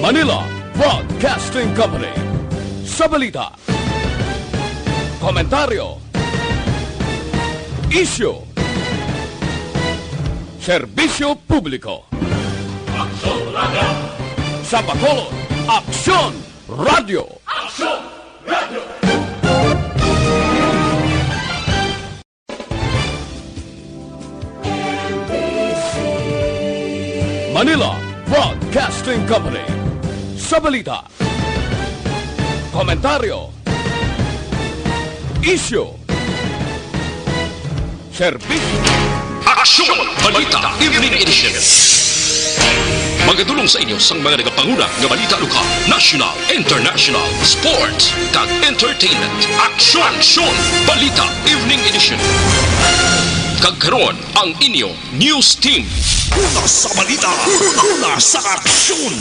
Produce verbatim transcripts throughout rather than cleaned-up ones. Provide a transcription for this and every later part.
Manila Broadcasting Company. Sa balita, komentaryo, isyu, serbisyo publiko. Aksyon Radio. Sa Bacolod, Aksyon Radio. Aksyon Radio. Manila Broadcasting Company. Sa balita, komentaryo, isyu, serbisyo. Aksyon Balita Evening Edition. Magadulong sa inyo sang mga nagapanguna nga balita lokal, national, international, sports, kag entertainment. Aksyon, Aksyon Balita Evening Edition. Kag karon, ang inyo news team. Una sa balita, una sa aksyon.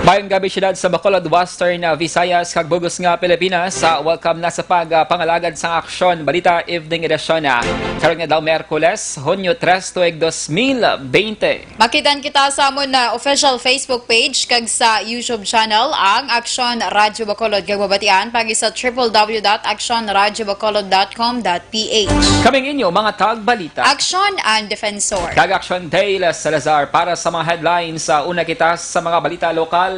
Maayong gabi, siyudad sa Bacolod, Western, ah, Visayas, kag bug-os nga Pilipinas. Ah, welcome na sa pag, ah, pangalagad sang Aksyon Balita Evening Edition, ah, karon nga daw Miyerkules, Hunyo tres, tuig dos mil bente. Makitaan kita sa amon na official Facebook page kag sa YouTube channel, ang Aksyon Radyo Bacolod, kag mabatian pagi sa triple W dot aksyon radyo bacolod dot com dot P H. Kaming inyo mga tagbalita. Aksyon and Defensor. Kag Aksyon Dale Salazar para sa mga headlines. Sa una kita sa mga balita lokal.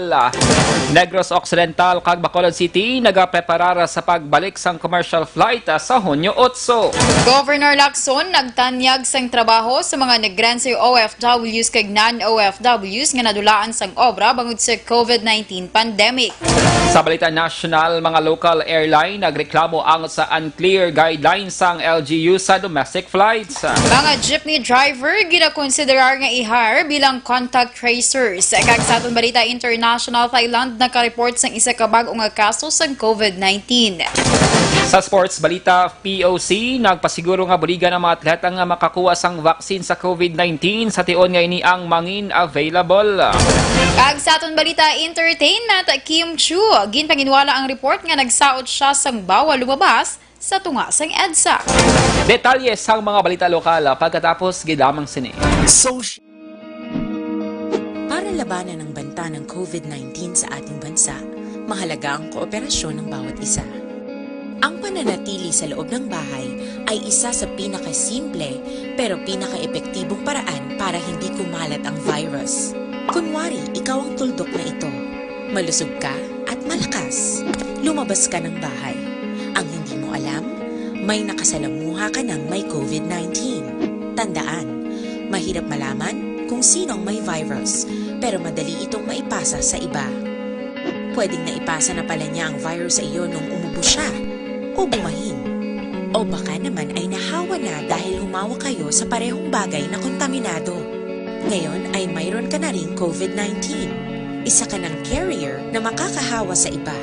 Negros Occidental kag Bacolod City nagapreparar sa pagbalik sang commercial flight sa Hunyo otso. Governor Lacson nagtanyag sang trabaho sa mga Negrense O F Ws kag non-O F Ws nga nadulaan sang obra bangod sa COVID nineteen pandemic. Sa balita nasyonal, mga local airline nagreklamo angot sa unclear guidelines sang L G U sa domestic flights. Mga jeepney driver ginakonsiderar nga i-hire bilang contact tracers. Kag sa aton balita international, Thailand nakareport sang isa ka bag-o nga kaso sang COVID nineteen. Sa sports balita, P O C nagpasiguro nga buligan ang mga atleta nga makakuha sang vaccine sa COVID nineteen sa tion nga ini ang mangin available. Kag sa aton balita entertainment, Kim Chiu, ginpanginwala ang report nga nagsaot siya sang bawal lumabas sa tunga sang EDSA. Detalye sang mga balita lokal pagkatapos gid lamang sini. Social Para labanan ang banta ng COVID nineteen sa ating bansa, mahalaga ang kooperasyon ng bawat isa. Ang pananatili sa loob ng bahay ay isa sa pinakasimple pero pinakaepektibong paraan para hindi kumalat ang virus. Kunwari, ikaw ang tuldok na ito. Malusog ka at malakas. Lumabas ka ng bahay. Ang hindi mo alam, may nakasalamuha ka ng may COVID nineteen. Tandaan, mahirap malaman kung sino ang may virus, pero madali itong maipasa sa iba. Pwedeng naipasa na pala niya ang virus sa iyo nung umubo siya o bumahin. O baka naman ay nahawa na dahil humawak kayo sa parehong bagay na kontaminado. Ngayon ay mayroon ka na ring COVID nineteen. Isa ka ng carrier na makakahawa sa iba.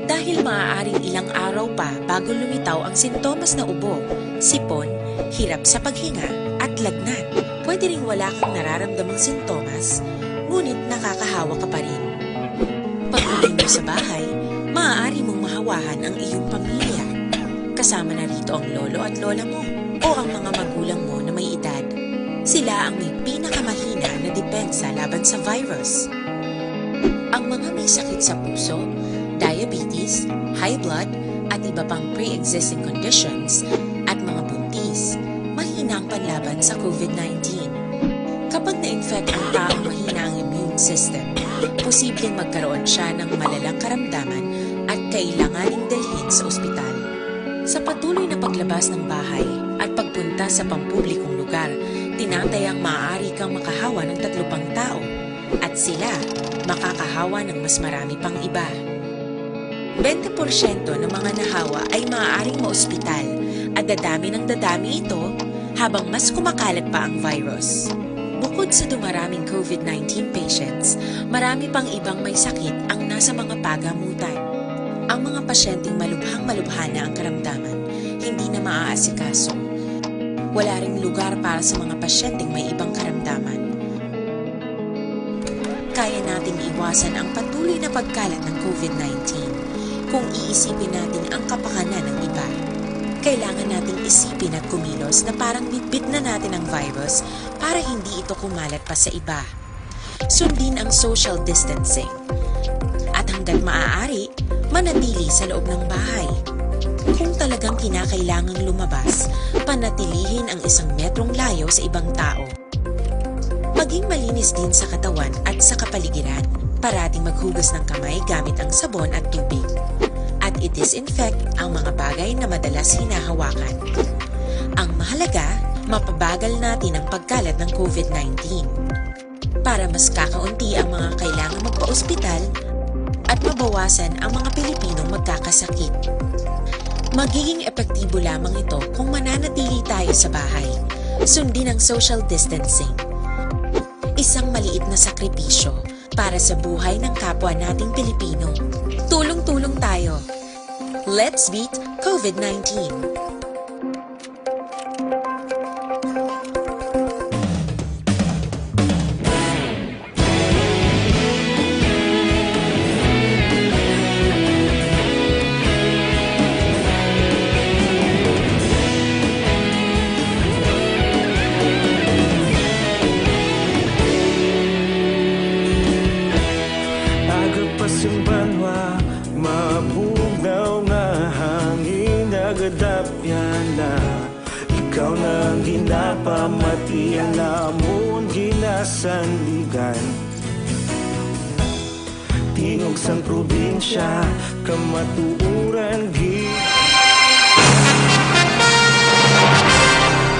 Dahil maaaring ilang araw pa bago lumitaw ang sintomas na ubo, sipon, hirap sa paghinga, at lagnat. Pwede ring wala kang nararamdamang sintomas, ngunit nakakahawa ka pa rin. Pag-uwi mo sa bahay, maaari mong mahawahan ang iyong pamilya. Kasama na rito ang lolo at lola mo o ang mga magulang mo na may edad. Sila ang may pinakamahina na depensa laban sa virus. Ang mga may sakit sa puso, diabetes, high blood, at iba pang pre-existing conditions, at mga buntis, mahina ang panlaban sa COVID nineteen. Kapag na-infect ang taong mahina ang immune system, posibleng magkaroon siya ng malalang karamdaman at kailanganing dalhin sa ospital. Sa patuloy na paglabas ng bahay at pagpunta sa pampublikong lugar, tinatayang maaari kang makahawa ng tatlo pang tao at sila makakahawa ng mas marami pang iba. Bente porsyento ng mga nahawa ay maaaring maospital at dadami ng dadami ito habang mas kumakalat pa ang virus. Bukod sa dumaraming COVID nineteen patients, marami pang ibang may sakit ang nasa mga pagamutan. Ang mga pasyenteng malubhang-malubha na ang karamdaman, hindi na maaasikaso. Wala ring lugar para sa mga pasyenteng may ibang karamdaman. Kaya nating iwasan ang patuloy na pagkalat ng COVID nineteen kung iisipin natin ang kapakanan ng iba. Kailangan nating isipin at kumilos na parang bitbit na natin ang virus para hindi ito kumalat pa sa iba. Sundin ang social distancing. At hanggat maaari, manatili sa loob ng bahay. Kung talagang kinakailangang lumabas, panatilihin ang isang metrong layo sa ibang tao. Maging malinis din sa katawan at sa kapaligiran. Parating maghugas ng kamay gamit ang sabon at tubig. At i-disinfect ang mga bagay na madalas hinahawakan. Ang mahalaga, mapabagal natin ang pagkalat ng COVID nineteen. Para mas kakaunti ang mga kailangang magpa-ospital at mabawasan ang mga Pilipinong magkakasakit. Magiging epektibo lamang ito kung mananatili tayo sa bahay. Sundin ang social distancing. Isang maliit na sakripisyo para sa buhay ng kapwa nating Pilipino. Tulong-tulong tayo. Let's beat COVID nineteen. Aga pa sang banwa, mabugnaw nga hangin nagadapyan na. Ikaw na ang ginapamati, ang amon ginasandigan. Tingog sang probinsya, kamatuoran gi-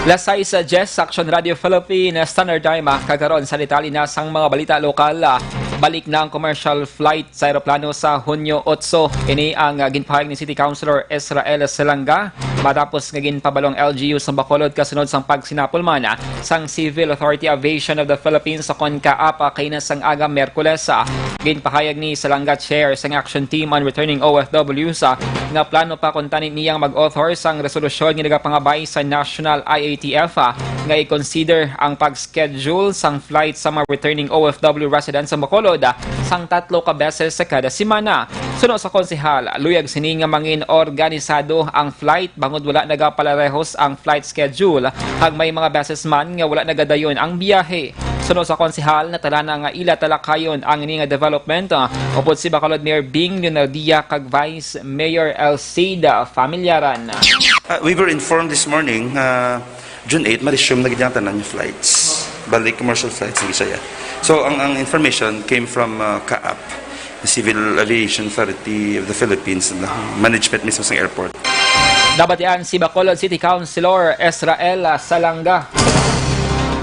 Las sais diyes sa Action Radio Philippines Standard Time, ah, kagaron sa detalye na sang mga balita lokal, ah, balik na ang commercial flight sa eroplano sa Hunyo otso. Ini ang, ah, ginpahayag ni City Councilor Israel Salanga matapos nga ginpabalong L G U sa Bacolod kasunod sang pagsinapol man, ah, sang Civil Authority Aviation of the Philippines sa kon kaapa kaina sang aga Miyerkules, ah. Ginpahayag ni Salanga, chair sang Action Team on Returning O F Ws, ah, nga plano pa kuntani niyang mag-author sang resolusyon nga nagapangabay sa National I A T F, ah, nga i-consider ang pag-schedule sang flight sa mga returning O F W residents sa Bacolod, ah, sang tatlo ka beses sa kada semana. Suno sa konsehal, luyag sini nga mangin organisado ang flight bangod wala nagapalarehos ang flight schedule, kag may mga beses man nga wala nagadayon ang biyahe. Suno sa konsehal, natala na nga ila talakayon ang ini nga development, ah, upod si Bacolod Mayor Bing Leonardia kag Vice Mayor Elcida Familiaran. Uh, we were informed this morning, uh, June eight, ma-resume na gid ang tanan yung flights. Balik commercial flights sa Bisaya. So, ang, ang information came from, uh, CAAP, the Civil Aviation Authority of the Philippines, the management mismo sa airport. Nabatian si Bacolod City Councilor Israel Salanga.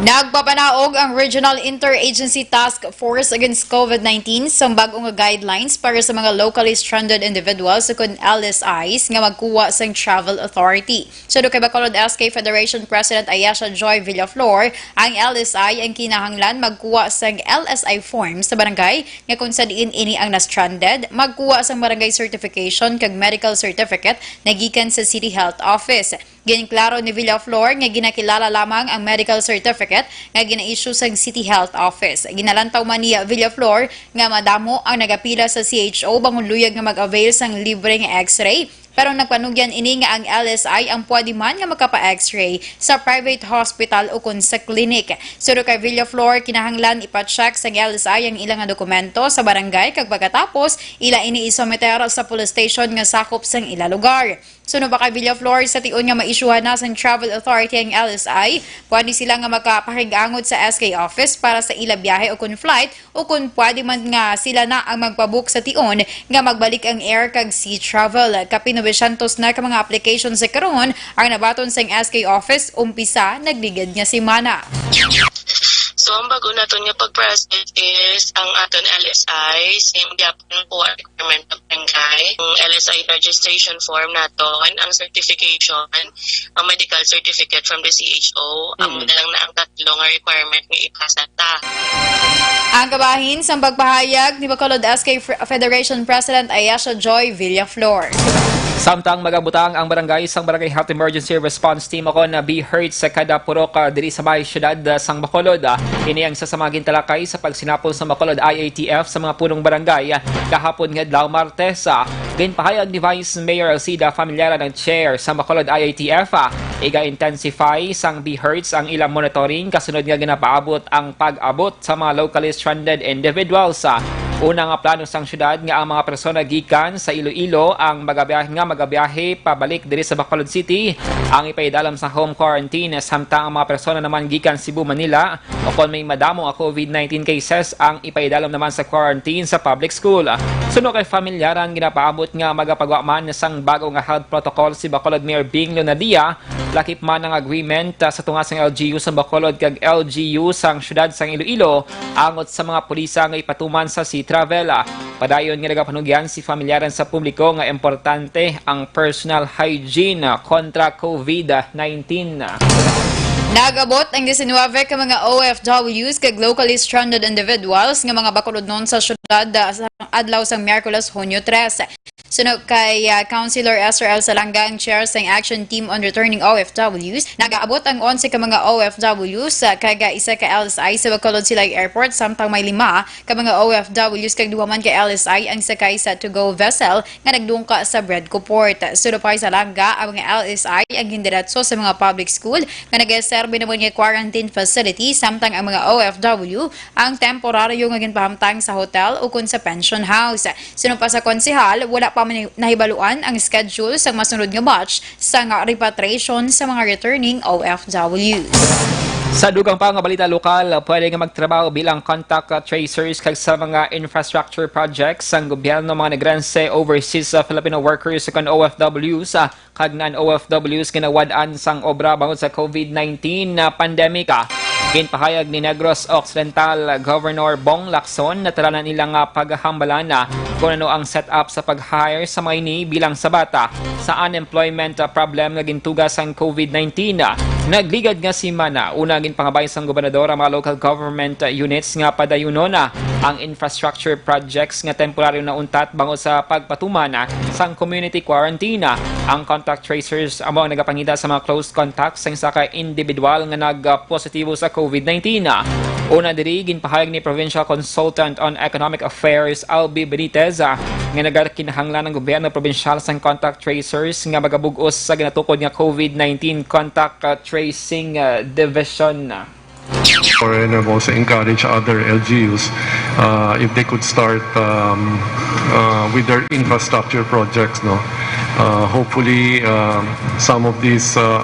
Nagpapanaog ang Regional Interagency Task Force Against COVID nineteen sa bag-o nga guidelines para sa mga locally stranded individuals ukon L S Is nga magkuha sang travel authority. Suno kay Bacolod S K Federation President Ayesha Joy Villaflor, ang L S I ang kinahanglan magkuha sang L S I form sa barangay nga kung sa diin ini ang na-stranded, magkuha sang barangay certification kag medical certificate na gikan sa City Health Office. Ginklaro ni Villaflor nga ginakilala lamang ang medical certificate nga gina-issue sang City Health Office. Ginalantaw man ni Villaflor nga madamo ang nagapila sa C H O bangod luyag nga mag-avail sang libre nga X-ray, pero nagpanugyan ini nga ang L S I ang pwede man nga makapa-X-ray sa private hospital ukon sa clinic. Suno kay Villaflor, kinahanglan ipa-check sang L S I ang ila nga dokumento sa barangay kag pagkatapos ila ini isumiter sa police station nga sakop sang ila lugar. Suno pa kay Villaflor, sa tion nga ma-issuehan na sang travel authority ang L S I, pwede sila nga makapakig-angot sa S K office para sa ila biyahe ukon flight, ukon pwede man nga sila na ang magpabook sa tion nga magbalik ang air kag sea travel. Kapin novecientos na ka mga applications sa karon ang nabaton sang S K office umpisa nagligad nga semana. So, ang bago naton nga pag-process is ang aton L S I, same gyapon po ang requirement ng barangay. Ang L S I registration form naton, ang certification, ang medical certificate from the C H O, ang Mm. lang na ang tatlo nga requirement nga ipasa ta. Ang kabahin sang pagpahayag ni Bacolod S K Fr-, Federation President Ayesha Joy Villaflor. Samtang magabutang ang barangay sang Barangay Health Emergency Response Team o kon BHERT sa kada purok, ah, diri sa may siyudad, ah, sang Bacolod. Ah, ini ang isa sa mga gintalakay sa pagsinapol sa Bacolod I A T F sa mga punong barangay, ah, kahapon nga adlaw, Martes. Ah, Ginpahayag ni Vice Mayor Alcida Familiaran, ang chair sa Bacolod I I T F, ah, iga-intensify sang BHERTs ang ilang monitoring kasunod nga ginapaabot ang pag-abot sa mga locally stranded individuals. Ah, una nga plano sang syudad nga ang mga persona gikan sa Iloilo ang magabiyahe, nga magabiyahe pabalik diri sa Bacolod City ang ipaidalom sa home quarantine, samtang ang mga persona naman gikan Cebu, Manila, o kon may madamo nga COVID nineteen cases ang ipaidalom naman sa quarantine sa public school. Suno kay Familiaran, ginapaabot nga magapagwa man sang bago nga health protocol si Bacolod Mayor Bing Leonadia, lakip man ang agreement, ah, sa tunga sang L G U sang Bacolod kag L G U sang siyudad sang Iloilo angot sa mga pulisa nga ipatuman sa sea travel. Ah, padayon nga nagapanugyan si Familiaran sa publiko nga importante ang personal hygiene, ah, kontra COVID nineteen. Nag-abot ang diecinuebe ka mga O F Ws kag locally stranded individuals nga mga Bacolodnon sa siyudad, ah, sa adlaw sang Miyerkules, Hunyo tres. Suno kay, ah, Councilor Esther L. Salanga, ang chair sang Action Team on Returning O F Ws, nag-aabot ang onse ka mga O F Ws, ah, kag, ah, isa ka L S I sa Bacolod Silay Airport, samtang may lima ka mga O F Ws kag duha man ka L S I ang sakay sa to-go vessel nga nagdungka sa Bredco Port. Suno pa kay Salanga, ang mga L S I ang gindiretso sa mga public school nga nagaserbi naman nga quarantine facility, samtang ang mga O F W ang temporaryo nga ginpahamtang sa hotel ukon sa pension house. Suno pa sa konsehal, wala pa man nahibaluan ang schedule sang masunod nga batch sang repatriation sa mga returning O F Ws. Sa dugang pa nga balita lokal, pwede nga magtrabaho bilang contact tracers kag sa mga infrastructure projects sang gobyerno, mga Negrense, overseas, uh, Filipino workers, kag O F Ws, uh, kag non-O F Ws nga nawad-an sang obra bangod sa COVID nineteen na pandemic. Ginpahayag ni Negros Occidental Governor Bong Lacson na tanan nila nga paghambalan na kung ano ang setup sa pag-hire sa mga ini bilang sabat sa unemployment problem nga gintuga sang COVID nineteen. Nagligad nga semana, una, ginpangabay sang gobernador ang mga local government units nga padayunon ang infrastructure projects nga temporaryo nauntat bangod sa pagpatuman sang community quarantine. Ang contact tracers amo ang nagapangita sa mga close contacts sang isa ka individual nga nag-positibo sa COVID nineteen. Una diri, ginpahayag ni Provincial Consultant on Economic Affairs Albi Benitez, ah, nga nagakinahanglan ang gobyerno probinsyal sang contact tracers nga magabug-os sa ginatukod nga COVID nineteen Contact, ah, Tracing, ah, Division. Or, and I've also encouraged other L G Us, uh, if they could start, um, uh, with their infrastructure projects, no? Uh, hopefully, um, some of these, uh,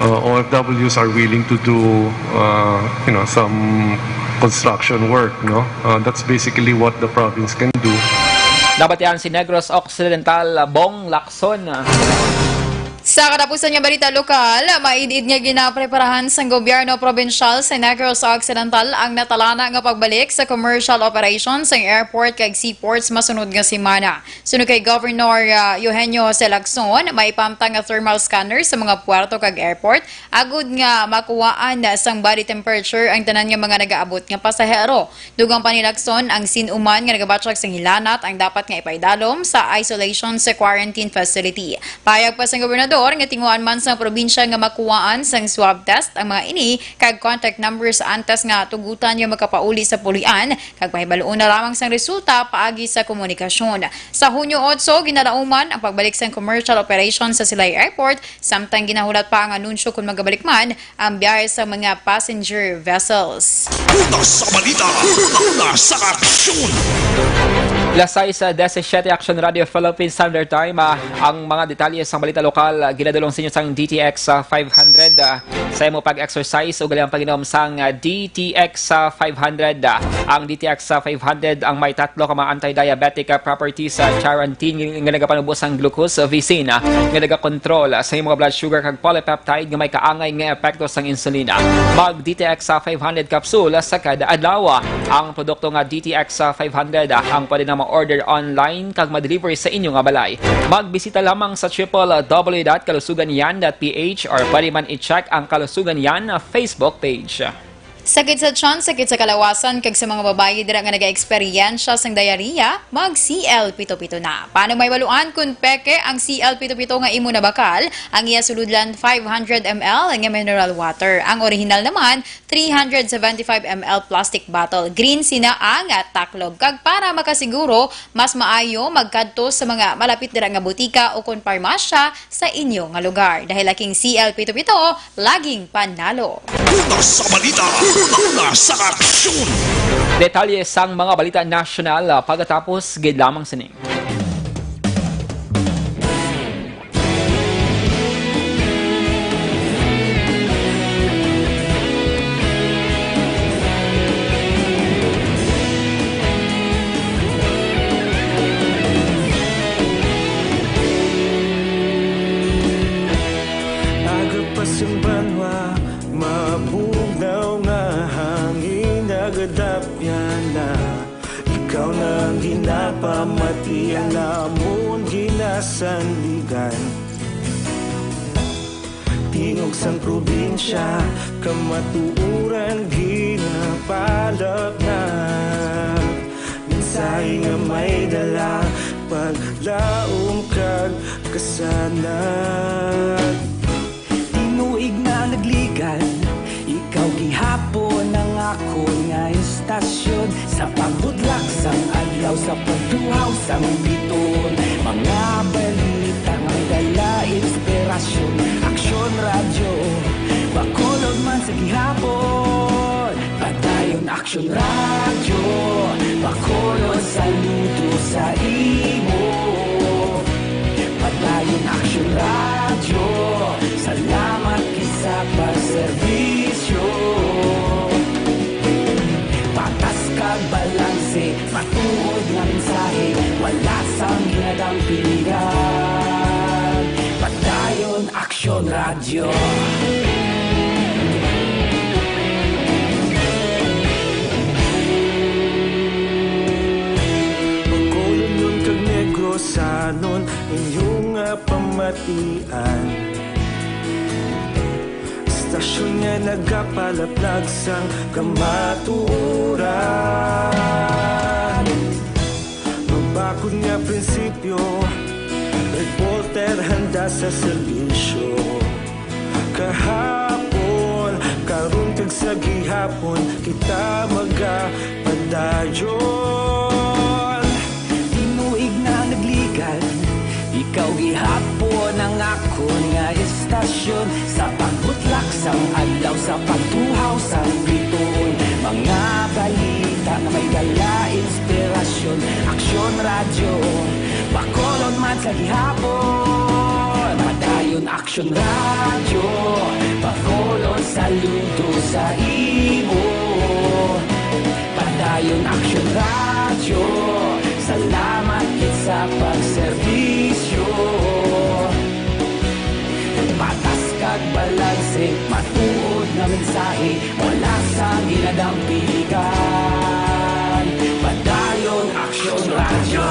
uh, O F Ws are willing to do, uh, you know, some construction work, no? Uh, that's basically what the province can do. Nabatian si Negros Occidental, Bong Lacson. Sa katapusan nga balita lokal, maid-id nga ginapreparahan sang gobyerno probinsyal sa Negros Occidental ang natalana nga pagbalik sa commercial operation sang airport kag seaports masunod nga semana. Suno kay Governor, ah, Eugenio Jose Lacson, maipamtang nga thermal scanner sa mga puerto kag airport agod nga makuhaan sang body temperature ang tanan nga mga nagaabot nga pasahero. Dugang pa ni Lacson, ang sin-o man nga nagabatyag sang hilanat ang dapat nga ipaidalom sa isolation sa quarantine facility. Pahayag pa sang gobernador nga tinguhaan man sang probinsya nga makuhaan sang swab test ang mga ini kag contact numbers antes nga tugutan nga makapauli sa pulian, kag mahibaluon na lamang sang resulta paagi sa komunikasyon. Sa Hunyo otso, ginalauman ang pagbalik sang commercial operation sa Silay Airport, samtang ginahulat pa ang anunsyo kon magabalik man ang biyahe sa mga passenger vessels. Una sa balita, una sa aksyon. Las sais disisyete, Action Radio Philippines Standard Time. Ah, ang mga detalye sa balita lokal, ah, ginadulong sa inyo sang D T X, ah, five hundred. Ah, sa imo pag-exercise, ugali ang pag-inom sang, ah, D T X, ah, five hundred. Ah, ang D T X, ah, five hundred ang may tatlo ka mga anti-diabetic, ah, properties, ah, charantin nga nagapanubo sang glucose, ah, vicin, ah, nga nagakontrol, ah, sa imo blood sugar kag polypeptide nga may kaangay nga epekto sang insulina. Mag D T X five hundred capsule sa kada adlaw. Ang produkto nga D T X five hundred ang pwede na ma-order online kag ma-deliver sa inyo nga balay. Magbisita lamang sa triple W dot kalusugan yan dot P H or pwede man i-check ang Kalusugan Yan Facebook page. Sakit sa tiyan, sakit sa kalawasan, kag sa mga babayi dira nga nagaeksperyensya sang diarrhea, mag C L pito pito na. Paano may baluan kon peke ang C L pito pito nga imo nabakal? Ang iya sulod lang five hundred M L nga mineral water. Ang orihinal naman, three hundred seventy-five M L plastic bottle. Green sina ang, ah, taklob. Kag para makasiguro, mas maayo magkadto sa mga malapit dira nga butika o kon parmasya sa inyo nga lugar. Dahil ang C L pito pito, laging panalo. Una sa balita, una sa aksyon. Detalye sang mga balita nasyonal, ah, pagkatapos gid lamang sini. Aga pa sang banwa, mabugnaw nga hangin, nagadapyan na. Ikaw na ang ginapamati, ang amon ginasandigan. Tingog sang probinsya, kamatuoran ginapalapnag. Mensahe nga may dala, paglaom kag kasanag. Tinuig na nagligan, ikaw gihapon ang akon nga istasyon. Sa pagbutlak sang adlaw, sa pagtuhaw sang bituon, mga balita nga may dala inspirasyon. Aksyon Radyo, Bacolod man sa gihapon. Padayon Aksyon Radyo, Bacolod, saludo sa imo. Padayon Aksyon Radyo, salamat gid sa pagserbisyo. Patas kag balanse, matuod nga mensahe, wala sang ginadampingan. Padayon Aksyon Radyo. Bacolodnon kag Negrosanon, inyo nga pamatian. Istasyon nga nagapalaplag sang kamatuoran. Mabakod nga prinsipyo, reporter handa sa serbisyo. Kahapon, karon kag sa gihapon, kita magapadayon. Tinuig na nagligan, ikaw gihapon ang akon nga istasyon. Sa pagbutlak sang adlaw, sa pagtuhaw sang bituon, mga balita nga may dala inspirasyon. Aksyon Radyo, Bacolod man sa gihapon. Padayon Aksyon Radyo, Bacolod, saludo sa imo. Padayon Aksyon Radyo, salamat gid sa pagserbisyo. Patas kag balanse, matuod nga mensahe, wala sang ginadampigan. Padayon Aksyon Radyo.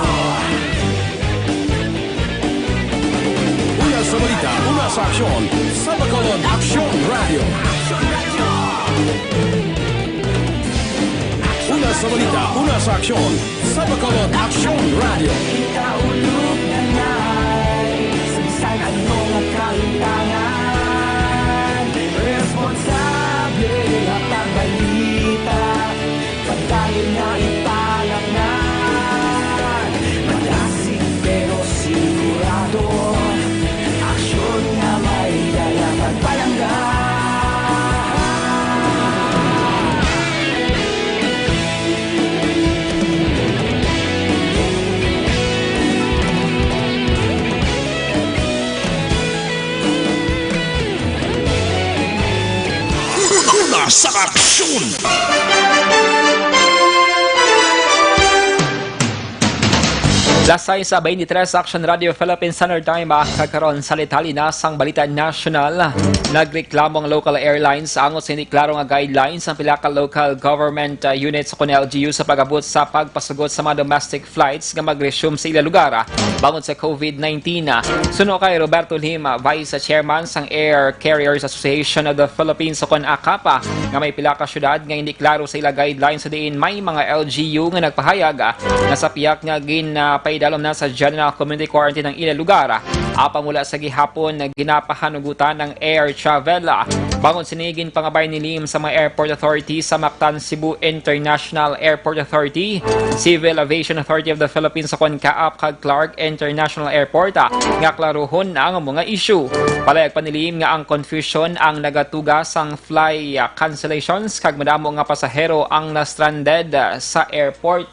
Una sa balita, una sa aksyon, sa Bacolod Aksyon Radyo. Una sa balita, una sa aksyon, sa Bacolod Aksyon Radyo. Kita ulog na nai, sa bisan ano nga kahintangan, responsable nga pagbalita. Padayon nga ipalapngan, madasig pero sigurado, aksyon nga may dala pagpalangga. Una sa aksyon. Las sais beintitres, Action Radio Philippine Standard Time, ah, kag karon sa detalye na sang balita nasyonal. Nagreklamo ang local airlines angot sa hindi klaro nga guidelines ang pila ka local government, ah, units o kon L G U sa pag-abot sa pagpasugot sa mga domestic flights nga mag-resume sa ila lugar, ah, bangod sa covid nineteen, ah. Suno kay Roberto Lim, ah, Vice Chairman sang Air Carriers Association of the Philippines o kon akapa, nga may pila ka syudad nga hindi klaro sa ila guidelines sa diin may mga L G U nga nagpahayag, ah, nga sa pihak nga gin, ah, paidalom na sa general community quarantine ang ila lugar, ah, apang wala sa gihapon nga ginapahanugutan ang air travel, ah. Bangod sini, ginpangabay ni Lim sa mga airport authority sa Mactan Cebu International Airport Authority, Civil Aviation Authority of the Philippines o kon CAAP kag Clark International Airport, ah, nga klaruhon ang mga issue. Palayag pa ni Lim nga ang confusion ang nagatuga sang fly, ah, cancellations kag madamo nga pasahero ang na-stranded, ah, sa airport.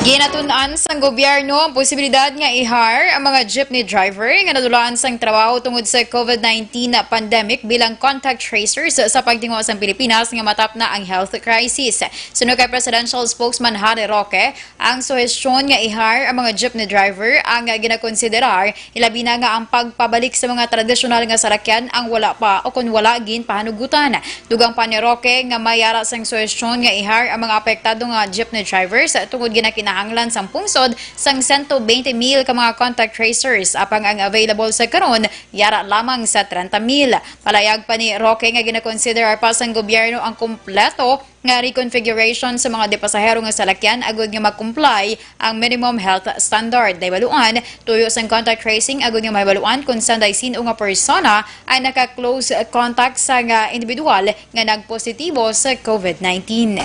Ginatun-an sang gobyerno ang posibilidad nga i-hire ang mga jeepney driver nga nadulaan sang trabaho tungod sa covid nineteen pandemic bilang contact tracers sa pagtinguha sang Pilipinas nga matapna ang health crisis. Suno kay Presidential Spokesman Harry Roque, ang suhestyon nga i-hire ang mga jeepney driver ang ginakonsiderar, ilabi na nga ang pagpabalik sa mga tradisyonal nga sarakyan ang wala pa o kon wala ginpahanugutan. Dugang pa ni Roque nga may ara sang suhestyon nga i-hire ang mga apektado nga jeepney drivers tungod ginakinahanglan sang pungsod sang sento bente mil ka mga contact tracers, apang ang available sa karon yara lamang sa trenta mil. Palayag pa ni Roque nga ginakonsiderar pa sang gobyerno ang kompleto nga reconfiguration sa mga dipasahero nga salakyan agud nga mag-comply ang minimum health standard. Nahibaluan, tuyo sang contact tracing agud nga mahibaluan kon sanday sin-o nga persona ang naka-close contact sa nga individual nga nagpositibo sa covid nineteen.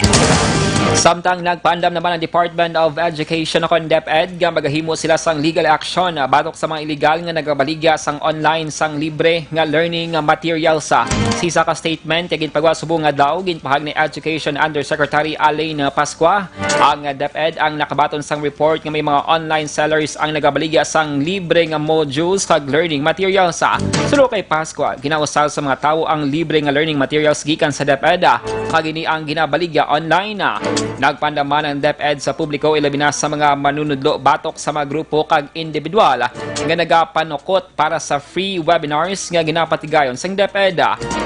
Samtang nagpaandam naman ang Department of Education o kon DepEd nga magahimo sila sang legal action, ah, batok sa mga illegal nga nagabaligya sang online sang libre nga learning materials, ah. Sa isa ka statement nga ginpagawa subong nga adlaw, ginpahayag ni Education Undersecretary Alain Pascua, ang DepEd ang nakabaton sang report nga may mga online sellers ang nagabaligya sang libre nga modules kag learning materials, ah. Suno kay Pascua, ginausal sa mga tawo ang libre nga learning materials gikan sa DepEd, ah, kag ini ang ginabaligya online, ah. Nagpaandam man ang DepEd sa publiko, ilabi na sa mga manunudlo batok sa mga grupo kag individual, ah, nga nagapanukot para sa free webinars nga ginapatigayon sang DepEd.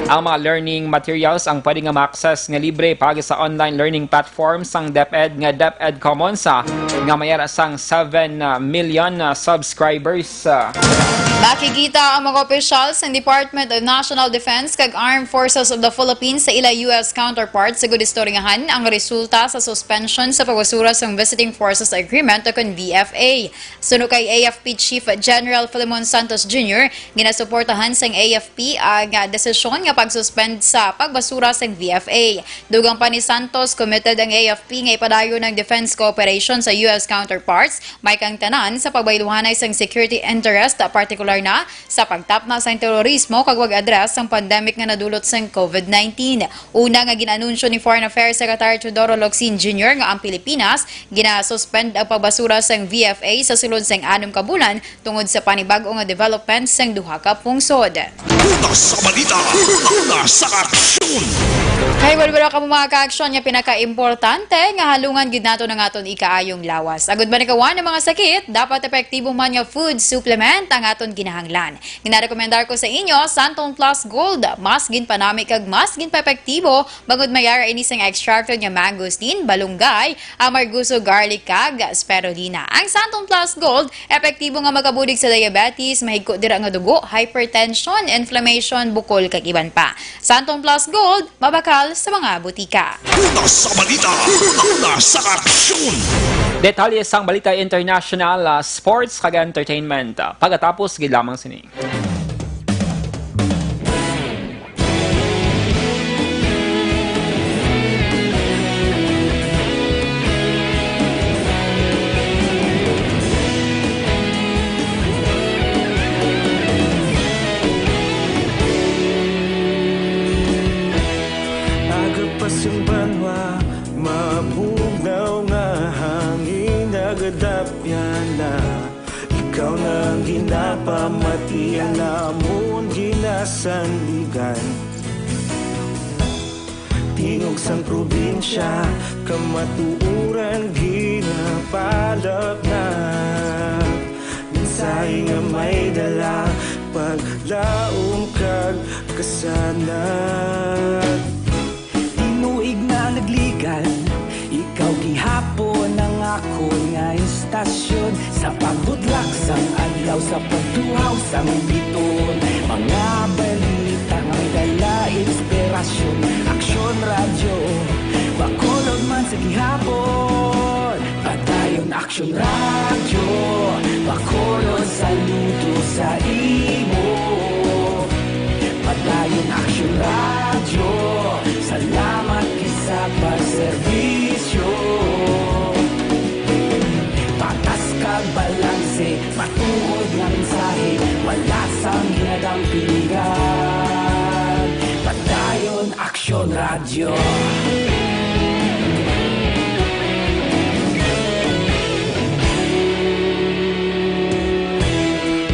Ang mga learning materials ang pwede nga ma-access nga libre paagi sa online learning platform sang DepEd nga DepEd Commons, ah, nga may ara sang seven million, ah, subscribers. Makigkita ang mga opisyal sang Department of National Defense kag Armed Forces of the Philippines sa ila U S counterparts sa gud istoryahan ang resulta sa suspension sa pagbasura sang Visiting Forces Agreement o kon V F A. Suno kay A F P Chief General Filemon Santos Junior, ginasuportahan sang A F P ang, ah, desisyon nga pag-suspend sa pagbasura sang V F A. Dugang pa ni Santos, committed ang A F P nga ipadayon ang defense cooperation sa U S counterparts, may kang tanan sa pagbayluhanay sang security interest, partikular na sa pagtapna sang terorismo kag pag-address sang pandemic nga nadulot sang covid nineteen. Una nga gin-anunsyo ni Foreign Affairs Secretary Teodoro Locsin Junior nga ang Pilipinas ginasuspend ang pagbasura sang V F A sa sulod sang anom ka bulan tungod sa panibag-o nga development sang duha ka pungsod. Una sa balita, una sa aksyon. Kay wala ka mo mga kaaksyon nga pinakaimportante nga halungan gid nato ang aton ikaayong lawas. Agud manikawan ang mga sakit, dapat epektibo man nga food supplement ang aton ginahanglan. Ginarekomendar ko sa inyo, Santon Plus Gold. Mas ginpanami kag mas ginpaepektibo bangod may ara ini sang extracted nga mangosteen, balunggay, amargoso garlic, kag spirulina. Ang Santon Plus Gold, epektibo nga makabulig sa diabetes, mahigko dira nga dugo, hypertension, inflammation, bukol, kag iban pa. Santon Plus Gold, mabakal sa mga butika. Una sa balita, una sa aksyon. Detalye sang balita international, ah, sports, kag entertainment, ah, pagkatapos gid lamang sini. Aga pa sang banwa, mabugnaw nga hangin, nagadapyan na. Ikaw na ang ginapamati, ang amon ginasandigan. Tingog sang probinsya, kamatuoran ginapalapna. nga may dala paglaom kag kasanag. Tinuig na nagligal, ikaw gihapon ang akon nga istasyon. Sa pagbutlak sang adlaw, sa pagtuhaw sang biton, mga balita nga may dala inspirasyon. Aksyon Radyo, Bacolod man sa gihapon. Padayon Aksyon Radyo, Bacolod, saludo sa imo. Padayon Aksyon Radyo, salamat gid sa pagserbisyo. Patas kag balanse, matuod nga mensahe, wala sang ginadampigan. Padayon Aksyon Radyo.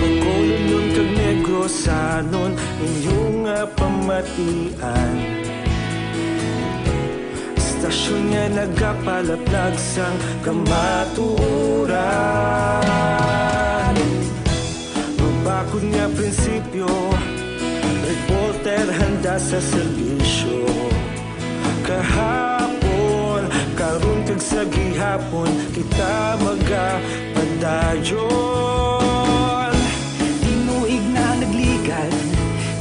Bacolodnon kag Negrosanon, inyo nga pamatian. Istasyon nga nagapalaplag sang kamatuoran. Mabakod nga prinsipyo, reporter handa sa serbisyo. Kahapon, karon kag sa gihapon, kita magapadayon. Tinuig na nagligal,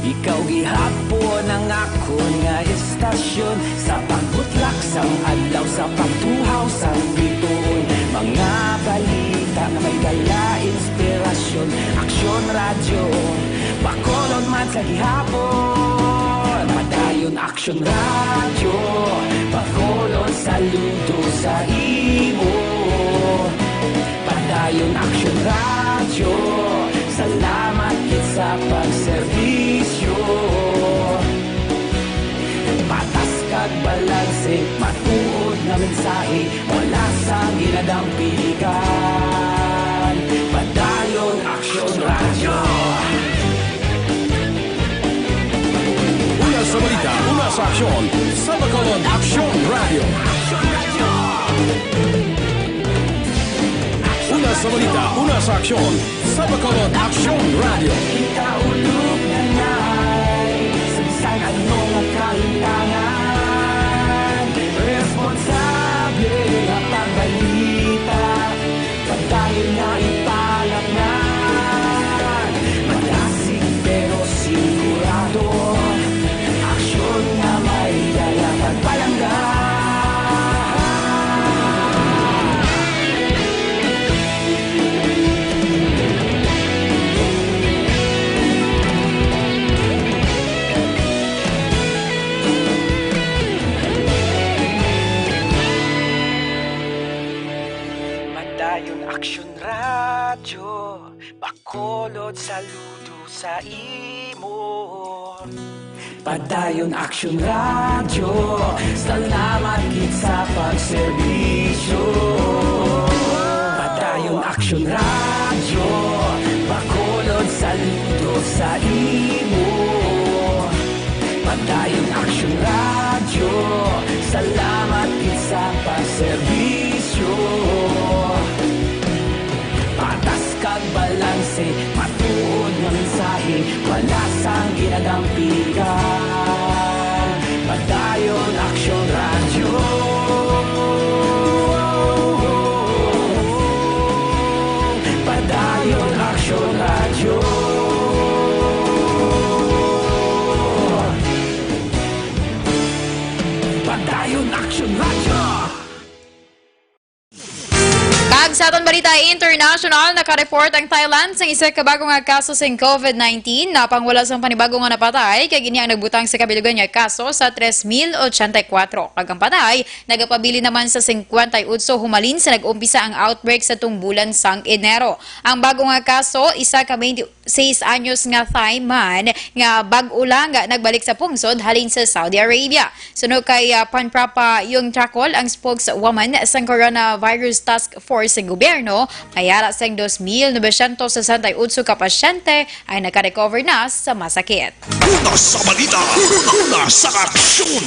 ikaw gihapon ang akon nga istasyon. Sa pagbutlak sang adlaw, sa pagtuhaw sang bituon, mga balita nga may dala inspirasyon. Aksyon Radyo, Bacolod man sa gihapon. Padayon Aksyon Radyo, Bacolod, saludo sa imo. Padayon Aksyon Radyo, salamat gid sa pagserbisyo. Patas kag balanse, matuod nga mensahe, wala sang ginadampigan. Padayon Aksyon Radyo. Una sa balita, una sa aksyon, sa Bacolod Aksyon Radyo. Una sa balita, una sa aksyon, sa Bacolod Aksyon Radyo. Kita ulog na nay, sa bisan ano nga kahitangan, responsable nga pagbalita, padayon nga ipalapnan. Madasig pero sigurado, aksyon nga may dala pagpalangga. Padayon Aksyon Radyo, Bacolod, saludo sa imo. Padayon Aksyon Radyo, salamat gid sa pagserbisyo. Padayon Aksyon Radyo, Bacolod, saludo sa imo. Padayon Aksyon Radyo, salamat gid sa pagserbisyo. Patas kag balanse, matuod nga mensahe, wala sang ginadampigan. Padayon Aksyon Radyo. Padayon Aksyon Radyo. Padayon Aksyon Radyo. Kag sa aton balita international, naka-report ang Thailand sang isa ka bago nga kaso sing COVID nineteen. Napangwala sang panibago nga napatay, kag ini ang nagbutang sa kabilugan nga kaso sa tres mil ochenta y kuwatro. Kag ang patay nagapabilin naman sa singkwenta y otso humalin sa nag-umpisa ang outbreak sa tung bulan sang Enero. Ang bago nga kaso, isa ka twenty-six anyos nga Thai man nga bag-o lang nagbalik sa pungsod halin sa Saudi Arabia. Suno kay, ah, Panprapa Yung Trakol, ang spokeswoman sang Coronavirus Task Force sa gobyerno, may ara sang dos mil novecientos sesenta y otso ka pasyente ang nakarecover na sa masakit. Una sa balita, una sa aksyon.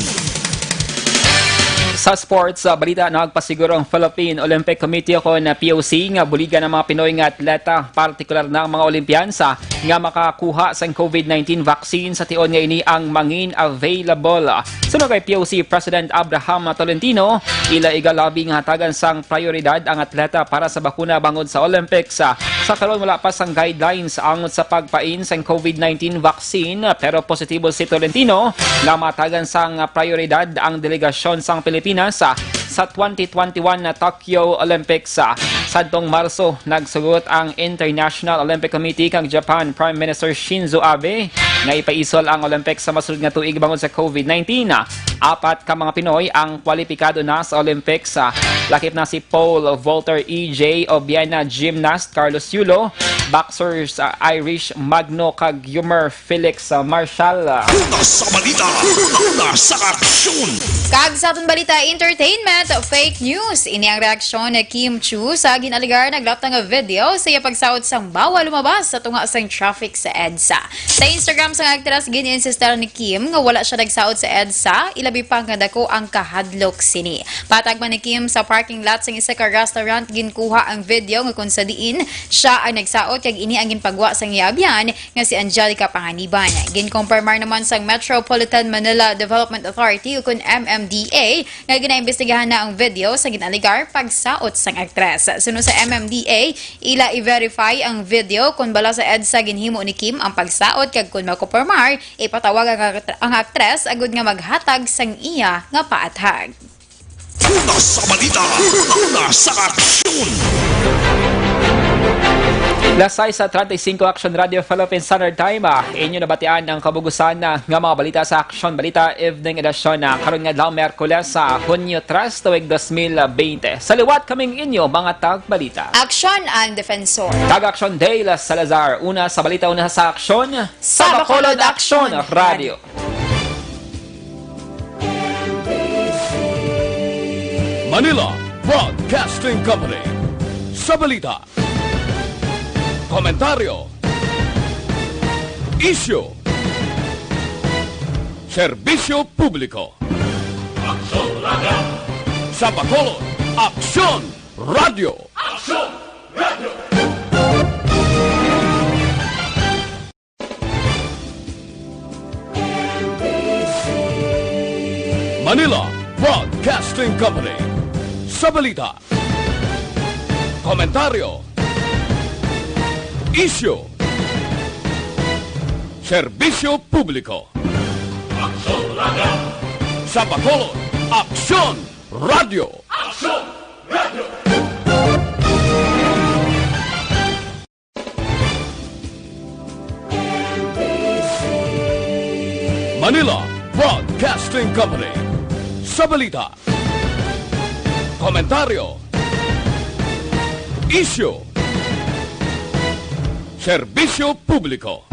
Sa sports, ah, balita, nagpasiguro ang Philippine Olympic Committee o kon P O C nga buligan ang mga Pinoy nga atleta, partikular na ang mga Olympians, ah, nga makakuha sang COVID nineteen vaccine sa tion nga ini ang mangin available. Suno kay P O C President Abraham Tolentino, ila igalabi nga hatagan sang prioridad ang atleta para sa bakuna bangod sa Olympics. Sa karon, wala pa sang guidelines ang sa pagpain sang COVID nineteen vaccine, pero positibo si Tolentino nga matagan sang prioridad ang delegasyon sang Pilipinas sa twenty twenty-one na Tokyo Olympics. Sadtong Marso, nagsugot ang International Olympic Committee kang Japan Prime Minister Shinzo Abe nga ipaisol ang Olympics sa masunod nga tuig bangod sa COVID nineteen. Apat ka mga Pinoy ang kwalipikado na sa Olympics. Lakip na si pole vaulter E J Obiena, gymnast Carlos Yulo, boxers, ah, Irish Magno kag Yumer Felix, ah, Marshall. Una sa balita, una sa aksyon. Kag sa aton balita, entertainment, fake news. Ini ang reaksyon ni Kim Chiu sa ginalegar naglatag nga video sa iya pagsaot sang bawal lumabas sa tunga sang traffic sa EDSA. Sa Instagram sang aktres, gin-insistar ni Kim nga wala siya nagsaot sa EDSA, ilabi pa nga dako ang kahadlok sini. Patag man ni Kim, sa parking lot sang isa ka restaurant ginkuha ang video nga kung sa diin siya ang nagsaot, kag ini ang ginpagwa sang iya abyan nga si Angelica Panganiban. Ginkompormar naman sang Metropolitan Manila Development Authority, ukon M M D A, nga ginaimbestigahan na ang video sa ginalegar pagsaot sang aktres. Suno sa M M D A, ila i-verify ang video kon bala sa EDSA ginhimo ni Kim ang pagsaot, kag kon makompormar, ipatawag ang, ang aktres agud nga maghatag sang iya nga paathag. Una sa balita, una sa aksyon. Las sais treinta y cinco, Aksyon Radio Philippine Standard Time, ah, inyo nabatian ang kabugusan, ah, nga mga balita sa Aksyon Balita Evening Edition, ah, karon nga adlaw, Miyerkules, sa Hunyo tres, tuig dos mil bente. Sa liwat kaming inyo mga tagbalita. Aksyon ang Defensor. Kag Aksyon Dale Salazar. Una sa balita, una sa aksyon. Sa Bacolod Aksyon Radio. Manila Broadcasting Company. Sa balita, komentaryo, isyu, serbisyo publiko. Aksyon Radio. Sa Bacolod, Aksyon Radio. Aksyon Radio. Manila Broadcasting Company. Sa balita, komentaryo, isyu, serbisyo publiko. Aksyon Radio. Sa Bacolod, Aksyon Radio. Aksyon Radio. Manila Broadcasting Company. Sa balita, komentaryo, isyu, serbisyo publiko.